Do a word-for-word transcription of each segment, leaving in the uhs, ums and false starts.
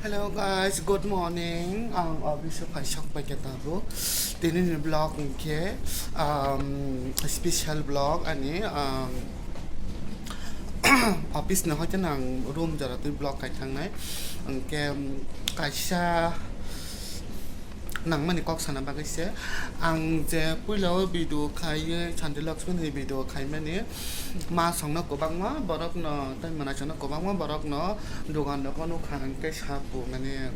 Hello guys, good morning. Ang office o phai sok pai khe tabuk. Tini ni vlog hwnkhe, um, special vlog ani, um, office no hoite nang room jora twi vlog khai thangnai. Hwnkhe, um, kaisa nangmani kok sana bagwi se ang je puila o video khaiwi Shanti Lakshmi ni video khaimani, ma songno kwbangma borokno tei mwnaisongno kwbangma borokno dogan dogo nukha hwnkhe sabu mane,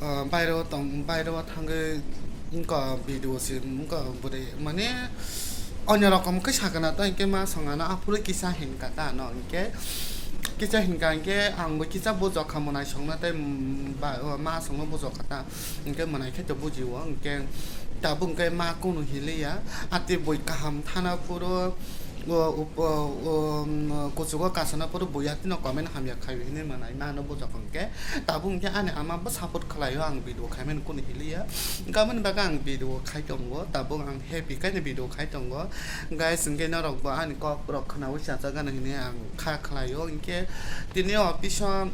ah, bairo tong, bairo thangwi wngkha video se wngkha bwrwi mane onyo rokom khe sakha na to, hinkhe ma songano aphuru kisa hinkha ta no, hinkhe kisa hinkha hinkhe ang bo kisa bujokha mwnaisongno tei, mm, ba, ma songno bujokha ta, hinkhe mwnaikhe to bujio, hinkhe tabuk hinkhe ma kunu hiliya, ati bui kaham thana phuru o, o, o, um, kuchugo kasana phuru bui atino comment hamya khaiwi hinwi mwnaima ano bujokha hinkhe tabuk hinkhe ani ama bo support khlaio, ang video khaimani kunu hiliya, hinkhe aboni bagwi ang video khai tongo, tabuk ang happy khe video khai tongo. Guys, hinkhe norok bo ani kok rok khwnaui chajak gana hinwi ang kha khlaio. Hinkhe tini office o,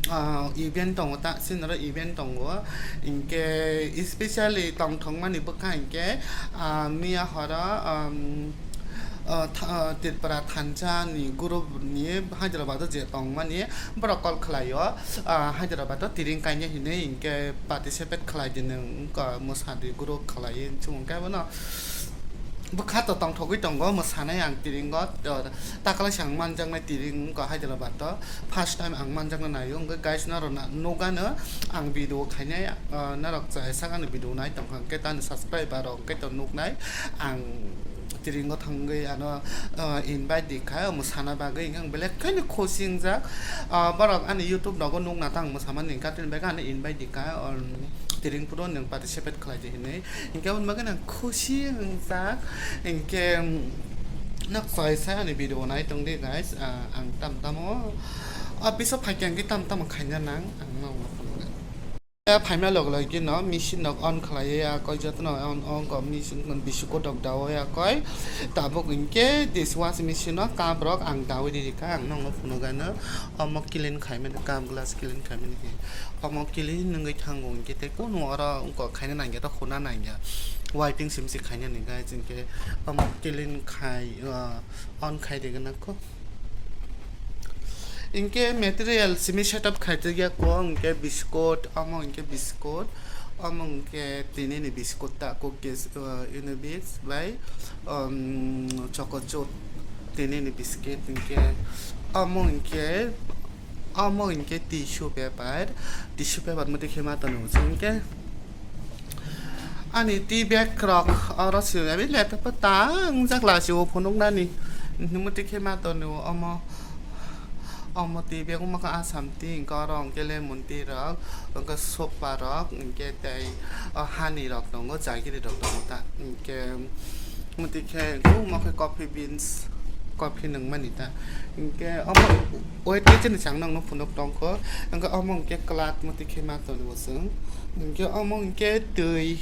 ah, event tongo ta, sinoro event tongo. Hinkhe specially tongthokmani bwkha hinkhe, ah, miya horo, um, ah, tha-, ah, Tripura thansa ni group ni Hyderabad o je tongmani borok call khlaio, ah, Hyderabad o tiring kainai hinwi hinkhe participate khlai di nwng, wngkha mwsadi group khlaiwi chwng khe bono bwkha to tongthogwi tongo mwsanai ang tiringo, to taklaisa ang manjaknai tiring wngkha Hyderabad o first time ang manjakna naio, wngkha guys norok na-, nukgano ang video khainai, ah, norok chai sakani video nai tongkha hwnkhe tani subscriber rok hwnkhe to nuknai ang tiringo thangwi ano, ah, invite di kha mwsana bagwi, hwnkhe ang belai kheno khusi wngjak, ah, borok ani YouTube nogo nukna tang mwsamani hwnkhe tini bagwi ano invite di kha, um, tiring phuru nwng participate khlai di hinwi. Hinkhe aboni bagwi ang khusi wngjak. Hinkhe, um, nok chai sai ani video nai tong di guys. Ah, ang tam tamo office o phaikhe ang tam tamo khaina nang ang nok no phunukgwi. Ya phaima log log no machine nok on khlai ya koi jotono on on ko machine kon bisi kotok dawi ya koi. Tabuk hinkhe this washing machine no cup rok ang dawi di kha ang nok no phunukgano omo clean khaimani cup glass clean khaimani. Omo clean wngwi thango hinkhe tei kunu oro wngkha khaina nangya to khuna nangya. Wiping simsi khaina ni guys hinkhe omo clean khai, ah, on khai de gana kho. Hinkhe material simi setup khai tongya kho hinkhe biscuit, omo hinkhe biscuit, omo hinkhe tini ni biscuit ta cookies, ah, Unibix bai, um, choco chip tini ni biscuit hinkhe omo hinkhe Omo hinkhe tissue paper, tissue paper motwi khe ma tonwi hwnkhe ani tea bag rok oro simi letra pata wngjak la si o phunuknani motwi khe ma tonwi omo, omo tea bag wngma khe Assam tea hwnkhe oro hwnkhe lemon tea rok hwnkhe sopa rok hwnkhe tei o hani rok tongo jagiri rok tongo ta hwnkhe. Motwi khe, omo khe coffee beans, coffee nungmani ta. Hinkhe omo wait khe chini chang nokno phunuk tongkho. Hinkhe omo hinkhe kwlak motwi khe ma tongo chwng. Hinkhe omo hinkhe twi,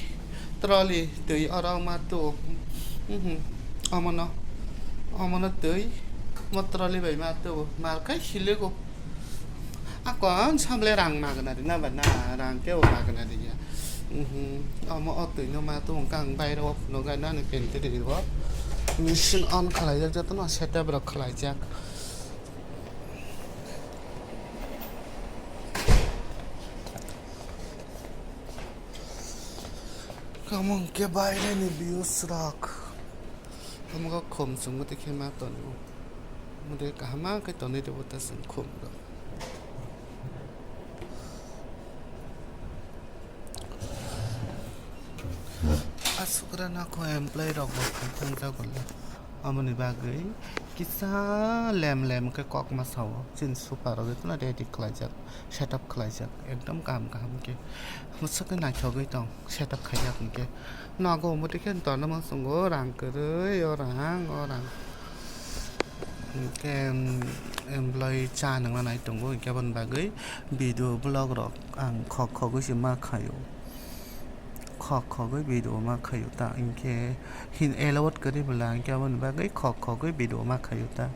trolley, twi oro ma tu. Mhm. Omono, omono twi, mo trolley bai ma tu. Mar khai siligo. Akon samle rang magna di na ba na, rang kebo magna di ya. Mhm. Omo o twi no ma tu wngkha ang bairo o phunuk gana ni pente di bo. Machine on khlai jak joto no setup rok khlai jak. Omo hwnkhe baire ni views rok. Omo khe khum chwng motwi khe ma tongo. Motwi kaham ma khe tonwi rwo ta chwng khum rok. Asukra nokho employee rok bo thang thang jago le. Omoni bagwi kisa lem lem khe kok ma sao. Chini super rok jotono ready khlaijak, setup khlaijak, ekdom kaham kaham khe. Mwswk khe naithogwi tong setup khaijak hinkhe. Nogo omo twi khe tonwi ma chwngo rang kwrwi, o rang, o rang. Hinkhe, em, employee cha nangna nai tongo, hinkhe aboni bagwi video vlog rok ang khok khogwi se ma khaio. Khok khogwi video ma khaio ta, hinkhe hin allowed kwrwi bwla, hinkhe aboni bagwi khok khogwi video ma khaio ta.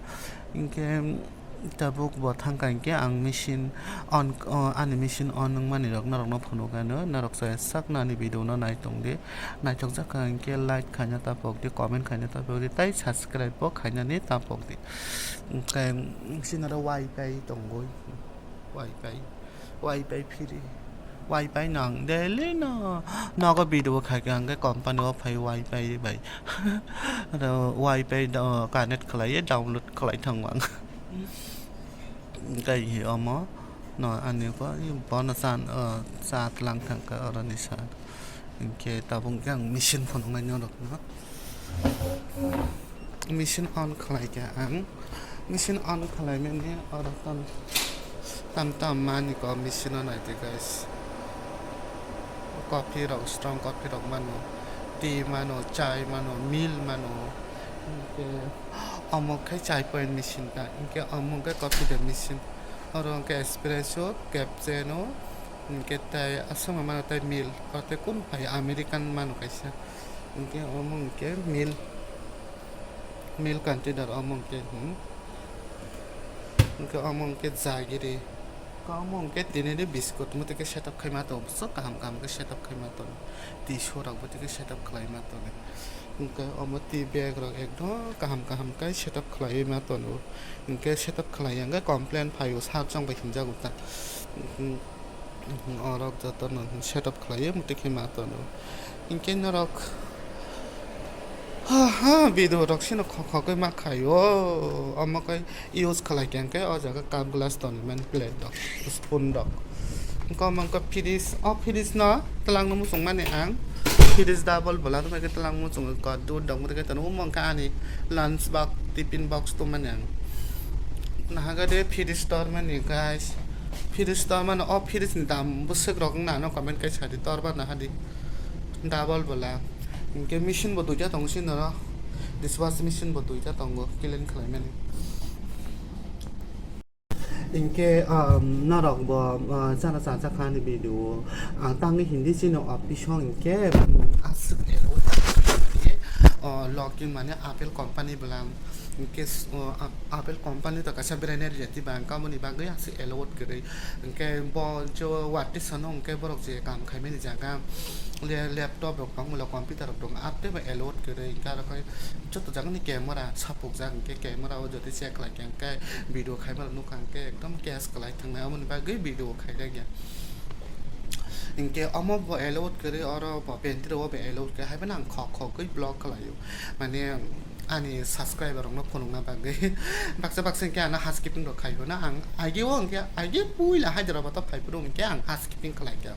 Hinkhe, Tabuk bo thangkha hinkhe ang machine on, o, ani machine on wngmani rok norokno phunukgano, norok chaya sakno ani video no naitung di. Naithokjak kha hinkhe like khaina tapok di, comment khaina tapok di, tei subscribe bo khainani tapok di. Hinkhe chini oro wifi tongo, wifi, wifi free. Wifi no ang daily no nogo video khai khe, ang khe company o phai wifi bai. Aro wifi do connect khlaiwi download khlai thango ang. Tei hi omo no ani ko bono cha, cha tlang thang kha oroni sa. Hinkhe tabuk khe ang machine phunuknai norokno. Machine on khlai kha ang. Machine on khlaimani oro tam, tam, tam manwi ko machine o naidi, guys. Coffee rok, strong coffee rok mano, tea mano, chai mano, milk mano. Hinkhe omo khe chai point machine ta. Hinkhe omo khe coffee de machine. Oro hinkhe espresso, cappuccino, hinkhe tei aswk mano tei milk. Oro tei kunu phai American mano kaisa. Hinkhe omo hinkhe milk, milk container omo hinkhe, hmm. Hinkhe omo hinkhe jagiri. Omo hinkhe tini de biscuit, omo tei khe setup khaima tongo, bwswk kaham kaham khe setup khaima tongo. Tissue rok bo tei khe setup khlaima tongo. Hinkhe omo tea bag rok ekdom kaham kaham khe setup khlaiwi ma tongo. Hinkhe setup khlai ya hinkhe complain phaio, sir chong bai himjago ta. Orok jotono setup khlaiwi muitu khe ma tono. Hinkhe norok, ha, ha, video rok sino khok khogwi ma khaio. Omo khe use khlai khe hinkhe o jaga cup glass tonwi mani plate rok, spoon rok. Hinkhe omo hinkhe fridge, o fridge no twlangno muchung mani ang. Fridge double bwla tongmani khe twlang muchungo khe dud dok mani khe tono. Omo hinkhe ani lunch box, tiffin box tongmani ang. Nahaga de fridge tormani guys. Fridge tormani, o fridge ni dam bwswk rok wngna ano comment kai sadi, torba nahadi. Double bwla. Hinkhe machine bo duita tongo sini oro. Dishwash machine bo duita tongo clean khlaimani. Hinkhe, um, norok bo, uh, chana chajakha ani video. Ang tangwi hindi chini office o hinkhe, um, aswk ero, uh, login mane Apple company bwlam. Hinkhe, uh, Ap-, Apple company to kaisa brand ni reject ba, ang kamoni bagwi aswk allowed kwrwi. Hinkhe bo jo watwi sano hinkhe borok je kam khaimani jaga, le-, laptop rok tong, mula computer rok tong, aptwi ba allowed kwrwi. Hinkhe aro khe joto jagani camera sapukjak, hinkhe camera o jotoi check khlai khe, hinkhe video khaima rok nukha, hinkhe ekdom cash kwlai thangnai, aboni bagwi video khaijak ya. Hinkhe omo bo allowed kwrwi, oro bo pantry o bo allowed kwrwi, haiphano ang khok khogwi vlog khlaio, mane ani subscriber rokno phunukna bagwi. Baksa baksa hinkhe ano housekeeping rok khai phano ang age o hinkhe age puila Hyderabad o phai phuru hinkhe ang housekeeping khlai kha.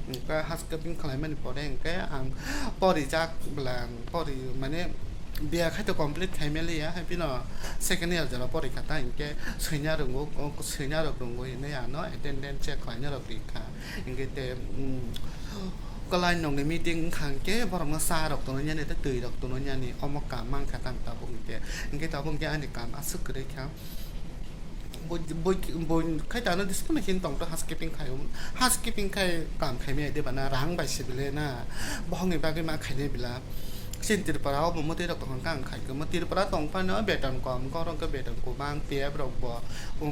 Hinkhe housekeeping khlaimani pore hinkhe ang porijak bwla, pori mane B A khai to complete khai maliya, hai phano second year jora pori kha ta, hinkhe swina rwngo, swina rok rwngo hinwi ano attendance check khlaina rok ri kha. Hinkhe te, um, kwlai nokni meeting wngkha hinkhe borokno cha rok tonwi yani tei twi rok tonwi yani, omo kam mankha tang tabuk hinkhe. Hinkhe tabuk hinkhe ani kam aswk kwrwi kha. Boi, boi, boi khai tano dispo na hin tong to housekeeping khai, housekeeping khai kam khai maya de bana rang bai se bile na, bohong ni bagwi ma khai ne bila. Chini Tripura o bo mwtwi rok tong kha, ang khai khe mo Tripura tong phano beton kom, korong khe beton kubang, P F rok bo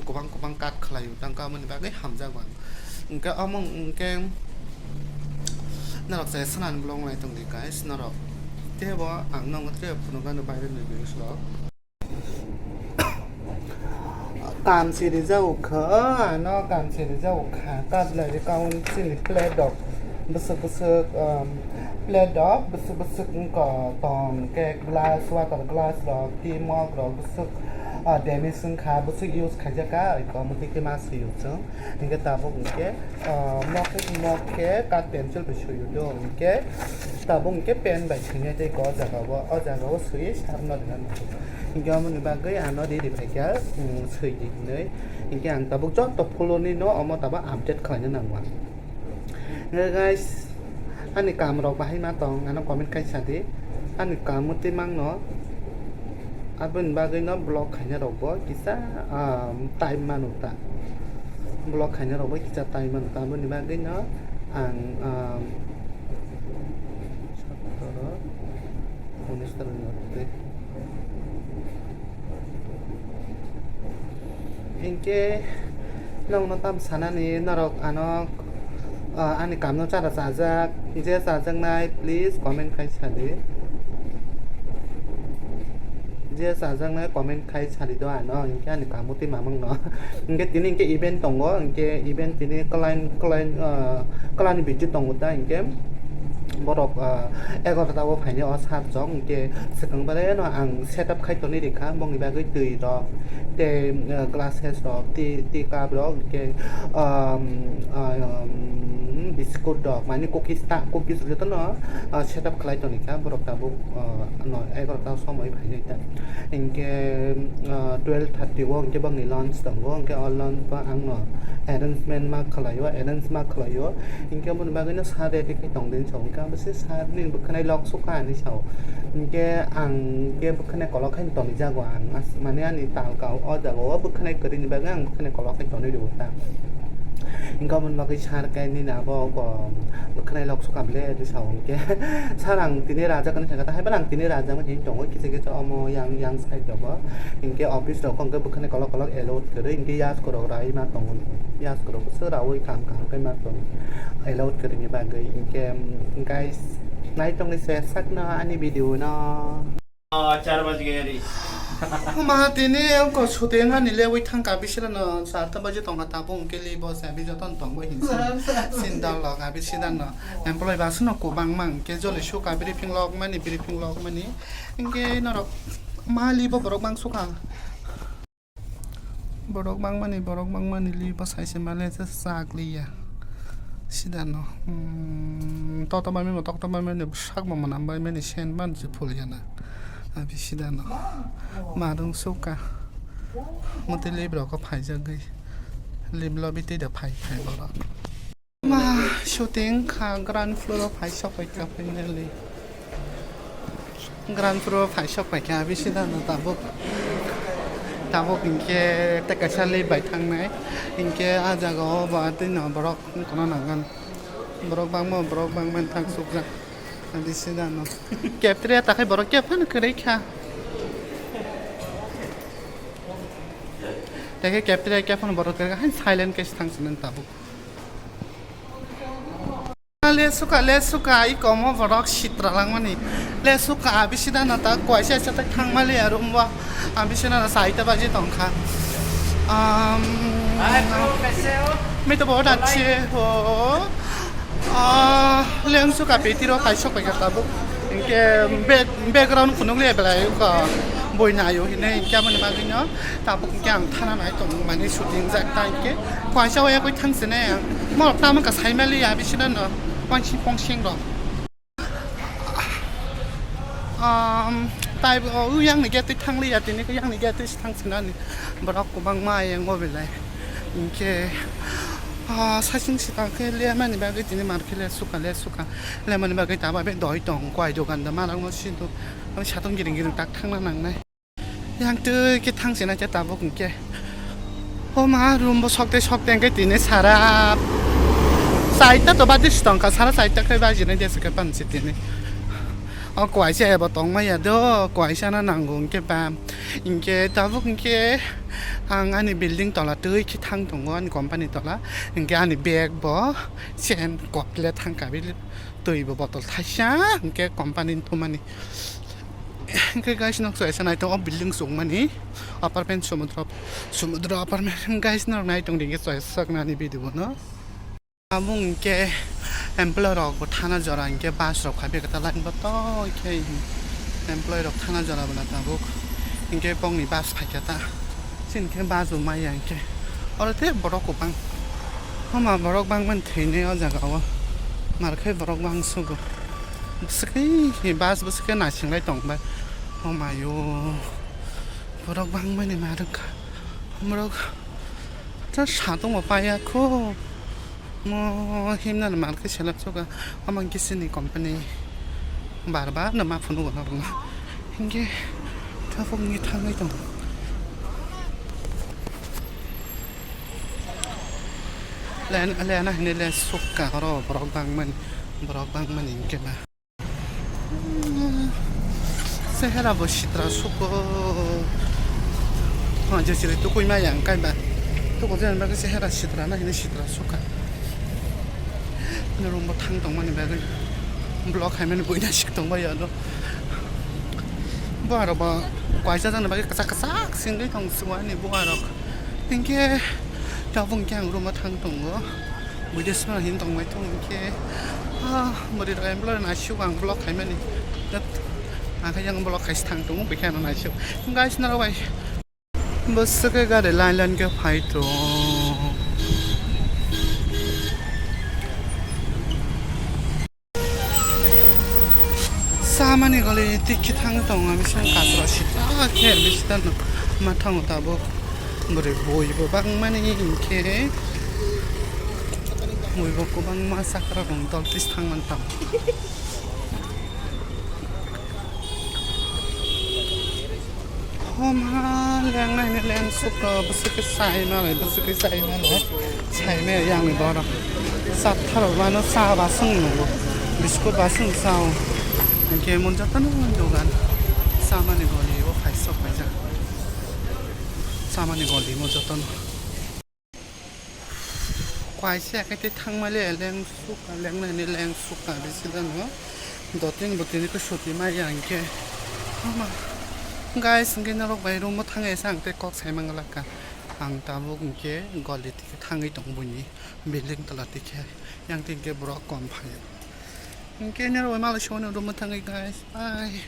kubang kubang cut khlai o, tang khe amoni bagwi hamjak bang. Hinkhe omo hinkhe norok se swnam bolong nai tong di guys, norok tebo ang nongo tebo phunukgano baireni news rok. Kam se rijak kha, ano kam se rijak kha. Cutlery count chini plate rok bwswk bwswk, um, plate rok bwswk bwswk wngkha, tong khe glass, water glass rok, tea mug rok bwswk, ah, damage wngkha, bwswk use khaijak kha, iko motwi khe ma swi o chwng. Hinkhe tabuk hinkhe, ah, mok khe, mok khe cut pencil bai swi o do, hinkhe tabuk hinkhe pen bai swinai tei o jaga o, o jaga o swiwi sar no rwna nango. Hinkhe aboni bagwi ano ready phaikha, um, swidi hinwi. Hinkhe ang tabuk joto floor ni no omo tabuk update khlaina nango ang. Hinkhe guys, ani kam rok bahai ma tong, ano comment kai sadi. Ani kam motwi mangno, aboni bagwi no vlog khaina rok bo kisa, um, time manu ta. Vlog khaina rok bo kisa time manu ta, aboni bagwi no ang, um, Unis tarik ni arte. Hinkhe nokno tam sanani norok ano, ah, ani kamno chara chajak, je chajaknai please comment khai sadi. Je chajaknai comment khai sadi do ano, hinkhe ani kamo twi mamang no. Hinkhe tini hinkhe event tongo, hinkhe event tini client, client, ah, client ni video tongo ta hinkhe. Borok, ah, egarota o phainai o sir chok, hinkhe swkang belai no ang setup khai tonwi rikha, bongni bagwi twi rok tei, ah, glasses rok, tea, tea cup rok, hinkhe, um, ah, um, biscuit rok, mane cookies ta, cookies jotono, ah, setup khlai tongwi kha borok tabuk, ah, no egarota somoi phainai ta. Hinkhe, ah, twelve thirty o hinkhe bongni lunch tongo, hinkhe o lunch bo ang no arrangement ma khlaio, arrange ma khlaio. Hinkhe aboni bagwino sa ready khai tongdi hinwi sao. Hinkhe abo se sa nini bwkhwnai lok sukha hinwi sao. Hinkhe ang khe bwkhwnai kolok khai tonijago ang. As-, mane ani talka o jaga o bwkhwnai kwrwini bagwi ang bwkhwnai kolok khai tonwi rwo ta. Hinkhe aboni bagwi sir khe nini abo, o, bwkhwnai lok sukha bwle hinwi sao. Hinkhe sir ang tini rajak hinwi sakha, ta haiphano ang tini rajak hinwi tongo kisa kisa omo yang yang side o bo. Hinkhe office rok hinkhe bwkhwnai kolok kolok allowed kwrwi, hinkhe yasku rok rai ma tongo. Yasku rok bwswk raui kam kaham khe ma tongo. Allowed kwrwini bagwi. Hinkhe, um, guys, nai tongwi se sakno ani video no. Ah, char baj gaya re. Ma tini wngkha shooting ani lewi thangkha, bisirano charta baje tongkha, tabuk hinkhe li bo se, abi jotono tongbo hinsi. Sindal rok abi sidano. Employee basno kwbangma hinkhe joli sukha, briefing lok mani, briefing lok mani. Hinkhe norok mali bo borok bang sukha. Borok bangmani, borok bangmani li bo saise male se sak liya. Sidano, hmm, tokto bai mani, tokto bai mani, sak bo mwnam bai mani, sen ban se phul yana. Abi sidano. Marung suka. Muti li borok phaijagwi. Li lobby twi da phai phai borok. Ma, shooting kha ground floor o phai sok pai kha finally. Ground floor o phai sok pai kha, abi sidano tabuk. Tabuk hinkhe tei kaisa lift bai thangnai. Hinkhe ah jaga o ba twi no borok wng kono nangani. Borok bangma, borok bangma thang sukjak. Abi sidano. Cafeteria takhai borok khe phano kwrwi kha. Tei khe cafeteria khe phano borok kwrwi kha, hai silent khe se thang sinani tabuk. Le suka, le suka, i komo borok sitra langmani. Le suka, abisi dana ta kuaisa sa ta thangmali a room o. Abisi dana saita baji tongkha. Um, Hai, bro, kaise ho? Main to bahut achhe ho. Ah, leng suka peti ro kaisok pai ka tabuk. Hinkhe back-, background khunuk le belai ka boi nayo hine hinkhe aboni bagwi no. Tabuk hinkhe ang thana nai tong mani shooting jak ta hinkhe. Kuaisa waya koi thang sene. Mo tamo ka saimali ya bisina no. Wansing pongsing rok. Um, tai o yang ni gate thang li ya tini yang ni gate thang sinani. Borok kwbangma yang o belai. Hinkhe, ah, saichung sita khe le mani bagwi tini mar khe le suka le suka. Le mani bagwi taba be doi tong kwai dogan da marang no sindu. Ang satong giring giring tak thangna nangnai. Yang twi khe thang sina khe tabuk hinkhe. O ma room bo sokte sokte hinkhe tini sara chaita to badi si tongkha, sara chaita khe bajinai de se khe pansi tini. O kuaisa ebo tongma ya do, kuaisa no nango hinkhe ba. Hinkhe tabuk hinkhe ang ani building tola twi khe thang tongo ani company tola. Hinkhe ani bag bo chain kotle thangkha bile twi bo botol thaisa hinkhe company ni thumani. Hwnkhe guys, nok chwraisa naitong o building chwngmani apartment Sumudra, Sumudra apartment. Guys, norok naitong ringkhe chwraisa saknani video no. Abo hwnkhe employee rok bo thana jora hwnkhe bus rok phaibai khe ta line bo twi khe employee rok thana jora bwla tabuk hwnkhe bongni bus phaikha ta. Chini khe bus bo maya hinkhe oro tei borok kwbang. Homa borok bangmani thwinai o jaga o. Mar khe borok bangsugo. Bwswkhe bus bwswkhe naising lai tong bai. Homayo. Borok bangmani ma rwkha. Borok ta satung bo paiya kho. Mo himnani mar khe selak suka. Omo khe chini company. Bar bar no ma phunuk gana rwna. Hinkhe tabuk ni thangwi tong. Len, lena hini le sukka oro borok bangmani, borok bangmani hinkhe ba. Sehera bo sitra suko. Ha, je chiri tukui ma yang kai ba. Tuku jani bagwi se hera sitra na hini sitra suka. Norok bo thang tongmani bagwi. Block hai mani buina sik tongbai ano. Bo aro bo kaisa jani bagwi kwchak kwchak singwi tong suani bo aro. Hinkhe tabuk hinkhe ang room o thang tongo. Buidesma hin tongbai tong hinkhe. Ah, bwrwi rok employer naisuk ang block hai mani. Dak ang khe yang block hai thang tongo bikhe ano naisuk. Guys, norok bai. Bwswk khe gari line line khe phai tongo. Samani goli tik khe thang tongo, bising kasro sita khe bisita no ma thango tabuk. Bwrwi bui bo bangmani hinkhe bui bo kwbangma sakra rong dol tis thang man tamo. Homa lengnai ni leng suk to bwswk khe sai malai bwswk khe sai malai sai me yang ni boro. Sa tharo mano sa ba swng nugo biskut ba swng sao. Hinkhe mun jotono dogan samani goli o khai sok paijak samani goli mo jotono. Kaisa khe tei thangmali leng sukha, lengnani leng sukha, bisi dano dotini botini khe suti maya hinkhe. Hama, guys, hinkhe norok bai room o thangya se ang tei kok sai manglakha. Ang tabuk hinkhe goli tike thangwi tong buini building tola tike, yang tike borok kom phaio. Hinkhe norok bai malai songni room o thangwi, guys, bye.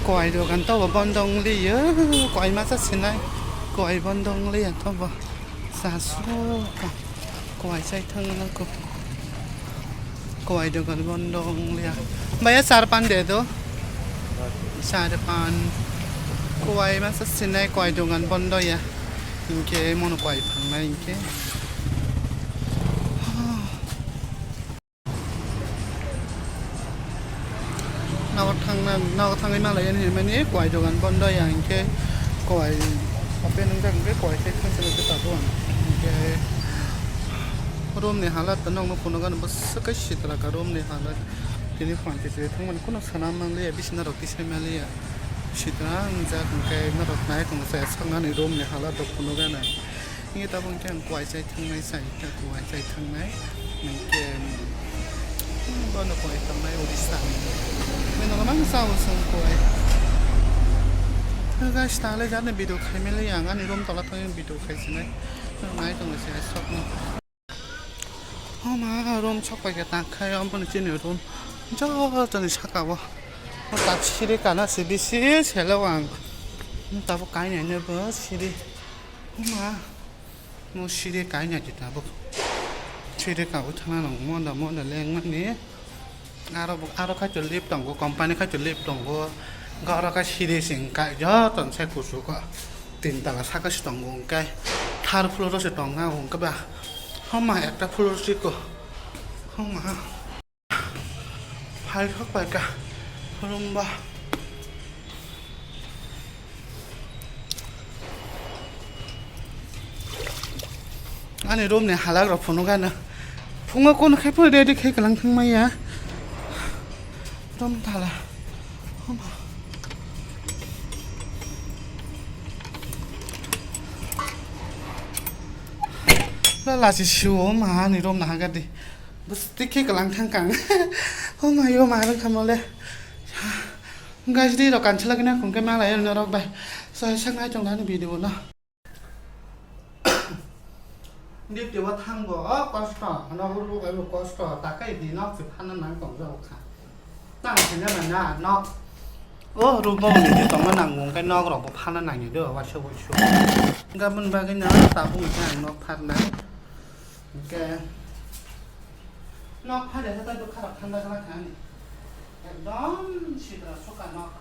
Kowai dogan tobo bondo wng liyo, kowai masa sinai, kowai bondo wng liya tobo. Sasuka, kowai chai thang nako. Kowai dogan bondo wng liya. Baya char pan de do. Char pan. Kowai masa sinai, kowai dogan bondo ya. Hinkhe mono kowai phangnai hinkhe. Nogo thangna, nogo thangwi malai ani hinmani kowai dogan bondo ya hinkhe kowai open wngjak hinkhe kowai tei thangsa tabuk ang hinkhe room ni halat nokno phunukgani bwswk khe sitra kha room ni halat tini phanti twi thangmani kheno swnam manliya bisina rok tisai manliya sitra wngjak hinkhe norok nai tongo chaya saknani room ni halat rok phunukgana. Hinkhe tabuk hinkhe ang kowai chai thangnai, chai kha kowai chai thangnai. Hinkhe, hmm, bono kowai tongnai Odisha ni. Bini ulo mang sao chwng kowai. Guys, tangle jani video khaimili ang ani room tola thangwi video khaisinai. Nai tongo se sokno. O ma room sok pai khe tang khai omo ni chini room. Joto ni saka o. O tak siri kana se bisi selo ang. Tabuk kainai ne bo siri. O ma. Mo siri kainai di tabuk. Siri ka o thana nang monda monda leng mani. Aro bo, aro kaitor lift tongo, company kaitor lift tongo. Ga aro khe siri sing kai joto se kusu ko. Tin tala saka se tongo hwnkhe. Third floor o se tongo hwnkhe ba. Homa ekta floor siko. Homa. Phai thok pai ka. Room ba. Ani room ni halak rok phunukgana. Phungo kono khai phano ready khai kwlang thangmaya. Room thala. Homa. La lachi siwo ma ani room na hagadi. Bwswk khe kwlang thang kang. Homa yo ma rwng khamole. Guys, di rok kanchila gina khungke malai norok bai. Soi sak nai tong ani video no. Duty o thangbo kosto, hano hurbo kaibo kosto, takai di nok se phana nang tong jabo kha. Tang khe na na nok. O room o ni di tongma nango, hwnkhe nok rok bo phana nangya do, waisa waisa. Gabon bagwi no tabuk hwnkhe ang nok pharnai. Hwnkhe nok phade khe tei bwkha rok thanda glak kha ani. Ekdom sitra suka nok.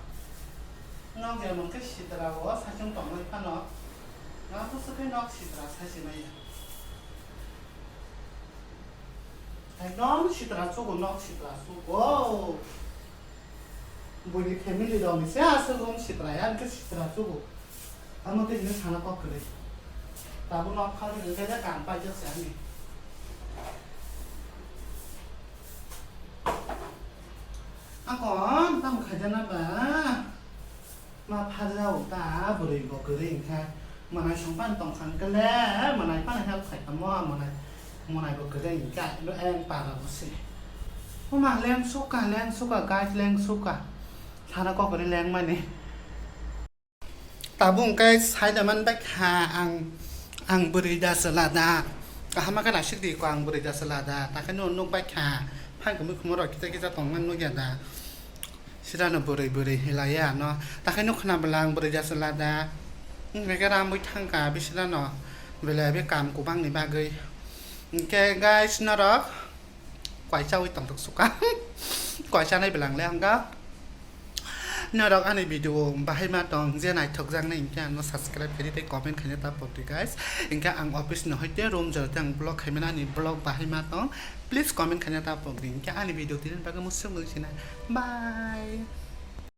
Nok jemon khe sitra o saichung tongwi phano. Nga bwswk khe nok sitra sai se maya. Ekdom sitra chugo, nok sitra chugo. Buini family rok ni se aswk room sitra ya, hwnkhe sitra chugo. Amo tei hwnwi sana kok kwrwi. Tabuk nok phalwi hwnkhe je kam paijak se ani. Ako, tamo khaijana ba? Ma pharjao ta bwrwi bo kwrwi wngkha. Mwnai songpan tongkha hwnkhe le, mwnai phano help khaikha mo, mwnai, mwnai bo kwrwi wngkha, eno ayang para bo se. Oma leng sukha, leng sukha, guys, leng sukha. Sana kok kwrwi leng mani. Tabuk hwnkhe saida manbaikha ang, ang bwrwi da chwla da. Kaham khe naisik di ko ang bwrwi da chwla da. Takheno nukbaikha. Phang khe mui khumoro kisa kisa tongmani nukya da. Sirano bwrwi bwrwi hilaiya no. Takheno khna bwla ang bwrwi da chwla da. Hwnkhe khe ramwi thangkha bisirano. Belai be kam kubangni bagwi. Hwnkhe guys norok. Kwaisa wi tongthok suka. Kwaisa nai belang le ang ga. Norok ani video bahai ma tong je naithok jak nai hwnkhe ano subscribe khaidi tei comment khaina ta pokdi guys. Hwnkhe ang office no hoite room jora tei ang vlog khaimani ani vlog bahai ma tong. Please comment khaina ta pokdi. Hwnkhe ani video tini bagwi musuk nung sina. Bye.